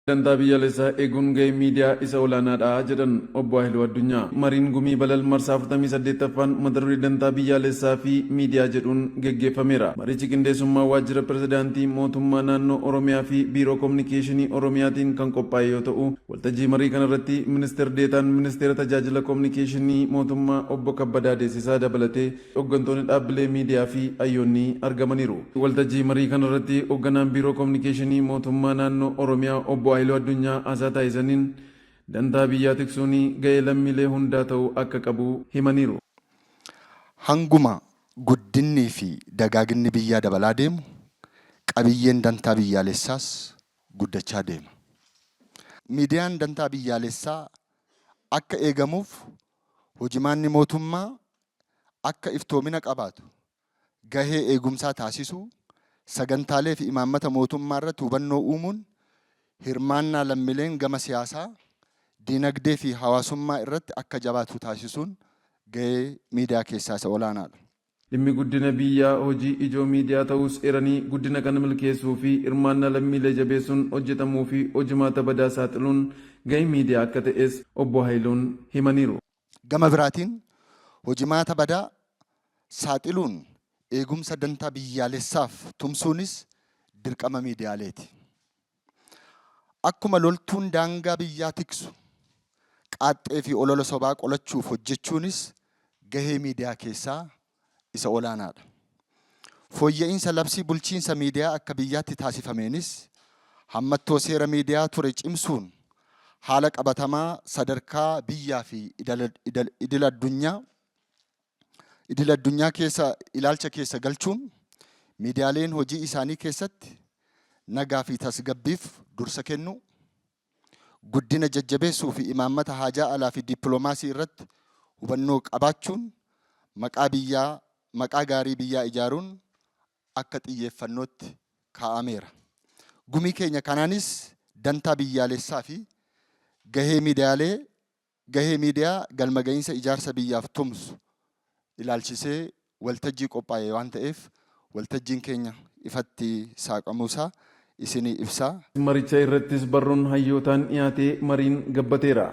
Dantaa biyyaalessaa eeguun gahee miidiyaa isa olaanaadha jedhan obbo Haayiluu Addunyaa. Mariin gumii balal marsaa 48ffaan mata duree dantaa biyyaalessaa fi miidiyaa jedhuun geggeeffameera. Marichi qindeessummaa waajjira pirezidaantii mootummaa naannoo Oromiyaa fi biiroo kominikeeshinii Oromiyaatiin kan qophaa'e yoo ta'u, waltajjii marii kanarratti ministeer deetaan ministeera tajaajila kominikeeshinii mootummaa obbo Kabbadaa Deessisaa dabalatee hooggantoonni dhaabbilee miidiyaa fi hayyoonni argamaniiru. Waltajjii marii kanarratti hoogganaan biiroo kominikeeshinii mootummaa naannoo Oromiyaa obbo Haayiluu Addunyaa haasaa taasisaniin dantaa biyyaa tiksuun gahee lammiilee hundaa ta'uu akka qabu himaniiru. Hanguma guddinnii fi dagaaginni biyyaa dabalaa deemu qabiyyeen dantaa biyyaalessaas guddachaa deema. Miidiyaan dantaa biyyaalessaa akka eegamuuf hojimaanni mootummaa akka iftoomina qabaatu gahee eegumsaa taasisuu, sagantaalee fi imaammata mootummaa irratti hubannoo uumuun hirmaannaa lammileen gama siyaasaa, dinagdee fi hawaasummaa irratti akka jabaatu taasisuun gahee miidiyaa keessaa isa olaanaadha. Dhimmi guddina biyyaa hojii ijoo miidiyaa ta'us eeranii guddina kana milkeessuu fi hirmaannaa lammiilee jabeessuun hojjetamuu fi hojimaata badaa saaxiluun gahee miidiyaa akka ta'es obbo Haayiluun himaniiru. Gama biraatiin hojimaata badaa saaxiluun eegumsa dantaa biyyaalessaaf tumsuunis dirqama miidiyaaleeti. Akkuma loltuun daangaa biyyaa tiksu qaaxxee fi olola sobaa qolachuuf hojjechuunis gahee miidiyaa keessaa isa olaanaadha. Fooyya'iinsa labsii bulchiinsa miidiyaa akka biyyaatti taasifameenis hammattoo seera miidiyaa ture cimsuun haala qabatamaa sadarkaa biyyaa fi idil addunyaa keessa ilaalcha keessa galchuun miidiyaaleen hojii isaanii keessatti nagaa fi tasgabbiif dursa kennu, guddina jajjabeessuu fi imaammata haajaa alaa fi dippiloomaasii irratti hubannoo qabaachuun maqaa biyyaa maqaa gaarii biyyaa ijaaruun akka xiyyeeffannootti kaa'ameera. Gumii keenya kanaanis dantaa biyyaalessaa fi gahee miidiyaalee gahee miidiyaa galma ga'iinsa ijaarsa biyyaaf tumsu ilaalchisee waltajjii qophaa'e waan ta'eef waltajjiin keenya ifatti saaqamuusaa isinii ibsaa. Maricha irrattis barruun hayyootaan dhiyaatee mariin gabbateera.